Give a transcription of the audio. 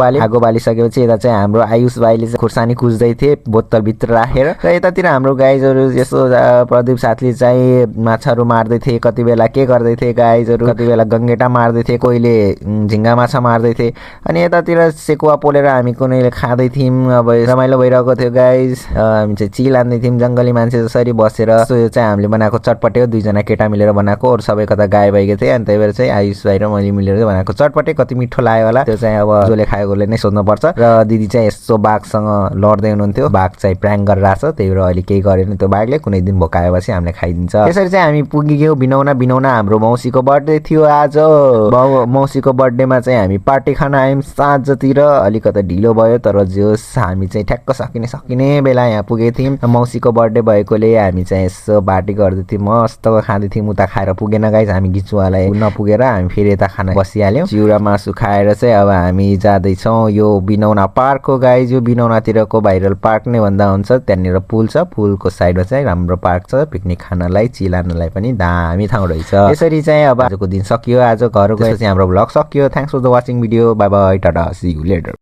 आगो बालिसकेपछि यता चाहिँ हाम्रो आयुष भाइले चाहिँ खुर्सानी कुच्दै थिए बोतलभित्र राखेर र यतातिर हाम्रो गाइजहरू यसो प्रदीप साथले चाहिँ माछाहरू मार्दै थिए कति बेला के गर्दै थिए गाइजहरू कति बेला गङ्गेटा मार्दै थिए कोहीले झिङ्गा माछा मार्दै थिए अनि यतातिर सेकुवा पोलेर हामी कुनैले खाँदै थियौँ अब रमाइलो भइरहेको थियो गाइज हामी चाहिँ चिल हान्दै थियौँ जङ्गली मान्छे जसरी बसेर यो चाहिँ हामीले बनाएको चटपटे हो दुईजना केटा मिलेर बनाएको अरू सबै कता गाए भइगएको थिए अनि त्यही भएर चाहिँ आयुष भाइ र मैले मिलेर बनाएको चटपटे कति मिठो लाग्यो होला त्यो चाहिँ अब जसले खाएकोले नै सोध्नुपर्छ र दिदी चाहिँ यस्तो बाघसँग लड्दै हुनुहुन्थ्यो बाघ चाहिँ प्राङ गरेर आएको छ त्यही भएर अहिले केही गरेन त्यो बाघले कुनै दिन भोकाएपछि हामीले खाइदिन्छ त्यसरी चाहिँ हामी पुगिगयौँ बिनौना हाम्रो मौसीको बर्थडे थियो आज मौसीको बर्थडेमा चाहिँ हामी पार्टी खान आयौँ साँझतिर अलिकति ढिलो भयो तर जोस् हामी चाहिँ ठ्याक्क सकिने बेला यहाँ पुगेको थियौँ मौसीको बर्थडे भएकोले हामी चाहिँ यसो पार्टी गर्दै थियौँ मस्त खाँदै थियौँ उता खाएर पुगेन गाइज हामी गिचुवालाई नपुगेर हामी फेरि यता खाना बसिहाल्यौँ चिउरा मासु खाएर चाहिँ अब हामी जाँदैछौँ यो बिनौना पार्क हो गाइज यो बिनौनातिरको भाइरल पार्क नै भन्दा हुन्छ त्यहाँनिर पुल छ पुलको साइडमा चाहिँ राम्रो पार्क छ पिकनिक खानलाई चिलानलाई पनि दामी ठाउँ रहेछ यसरी चाहिँ अब आजको दिन सकियो आज घर गएपछि हाम्रो भ्लग सकियो thanks for the watching video bye bye टाटा सी यू लेटर